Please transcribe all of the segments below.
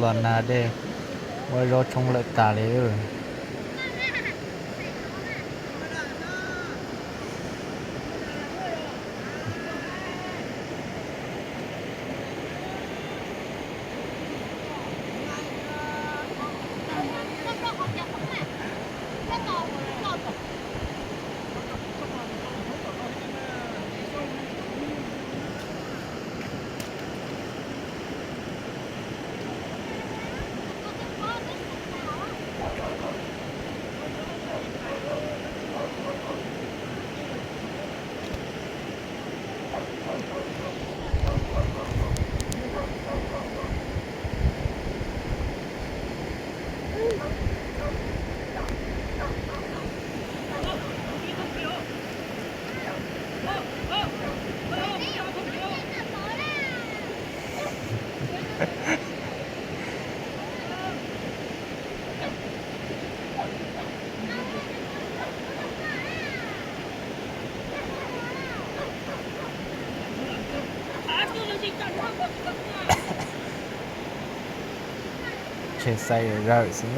Los nag dej, ua zaub tshoob lawm tas li. Tsheb xaij zawm xwb.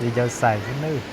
Li cov xais xwb nawb.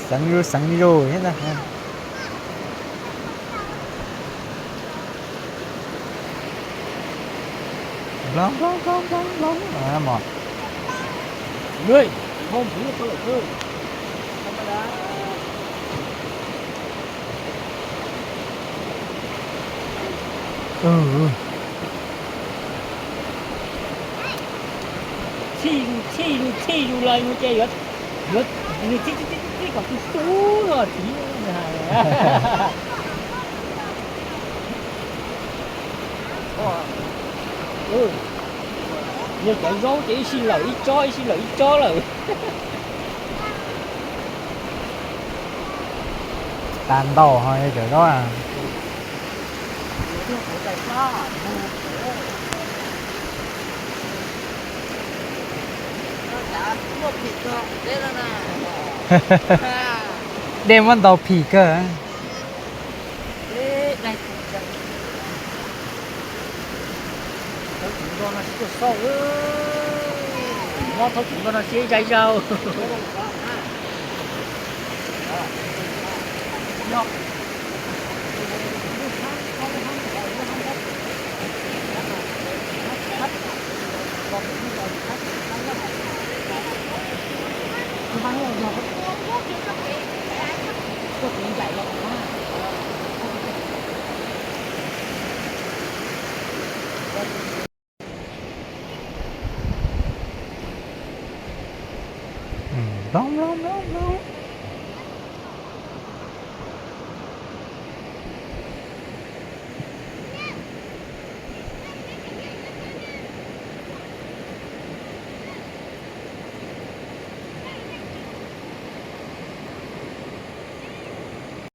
Xeev zuj xeev zus thiab ntag. Nploog nploog nploog nploog nploog mos. Txhij zus txhij zus txhij zus los mus ces yuav, yuav, nws txhij txhij txhij kom tu tu los txiv hais. Yog cov zaub ces ib sij lawm ib tsob ib sij lawm ib tsob lawm. Tas ntau ho cov zaub a. Dej muab ntau phim kawg. No tsis tuaj xauj, mob thaub kuv nkauj no siab ib zaj zaug. Nplooj nplooj nplooj nplooj.